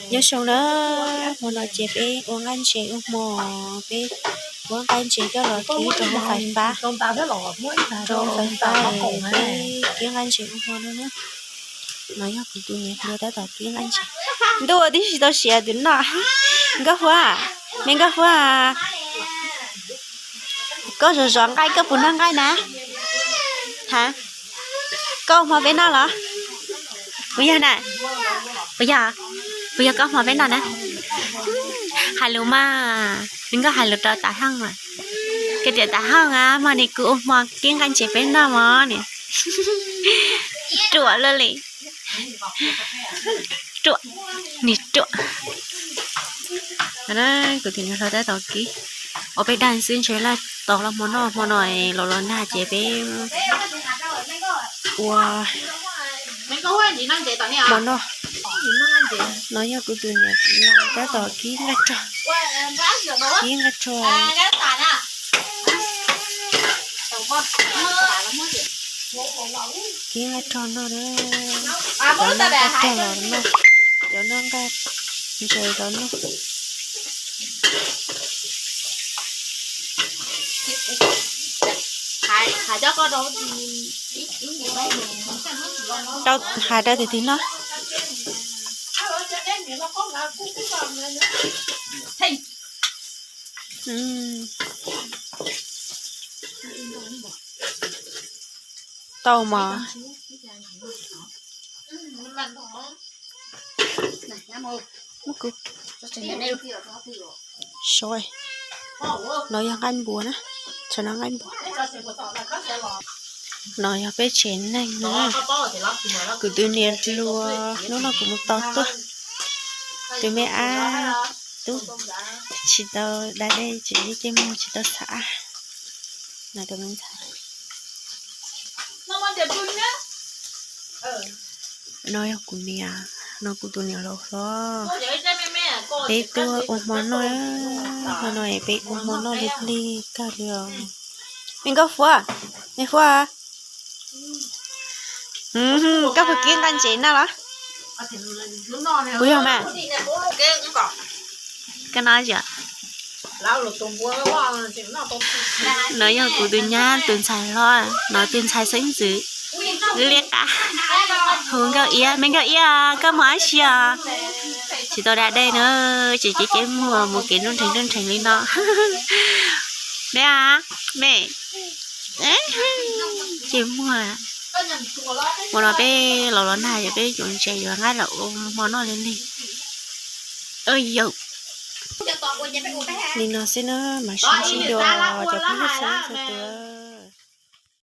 Nyob zoo na, hmo no ces peb ua nqaij ntses ua hmo, peb ua nqaij ntses coj los kib rau hauv fais fab, rau hauv fais fab, peb kib nqaij ntses ua hmo no na. No yog kuv tus niam hluas tab tom kib nqaij ntses. Ntuj, twb tsis tau siav tus no. Nkauj Huab, me Nkauj Huab, koj zov zov nqaij, koj puas noj nqaij na? Ha, koj ua hmo peb noj los? Puas yog na? Puas yog? Puas yog koj hmo peb noj na? Hais lus mas, me Nkauj hais lus rau Tav Hawj mas, koj tias Tav Hawj a, hmo no kuv ua hmo kib nqaij ntses peb noj mog ni. Ruam luaj li. Ruam, niag ruam. Kuv tus niam hluas tab tom kib, ua peb dag xwb ntshe laj tos los hmo noj, hmo no los los nag ces peb ua hmo noj. No yog kuv tus niam laus tab tom kib nqaij rog, kib nqaij rog, kib nqaij rog noj na. Cov noj nqaij rog los noj, cov noj nqaij ntses los noj. Rau, hais rau tus twg noj? Tau mog. Sov, no yog nqaij npua na, tsam no nqaij npua. No yog peb tsev neeg na. Kuv tus niam hluas hnub no kuv mus tau tuaj, tus me ab tub tsis tau da dej ces yeej muag tsis tau xav ab. No tus me ntxhais, no yog kuv niam, no kuv tus niam laus hlob. Peb tuaj ua hmo noj, hmo no es peb ua hmo noj lig lig kawg li os. Me Nkauj Huab, me Huab, koj puas kib nqaij ntses noj los? Puas yog mas? Koj noj yom. No yog kuv tus nyab tus ntxhais hlob, no tus ntxhais xeeb ntxwv. Liab qab. Hu Nkauj Iab, me Nkauj Iab, koj mus dab tsi os? Tsis tau da dej na, tseem cev cev muag mus kev nruab nrheev nruab nrheev li no. Me a, me, cev muag. Hmo no peb los los nag yog peb yuav ntses yuav nqaij los ua hmo noj li lig. Yog li no xwb na, mam sib ntsib dua cov phooj ywg sawv daws.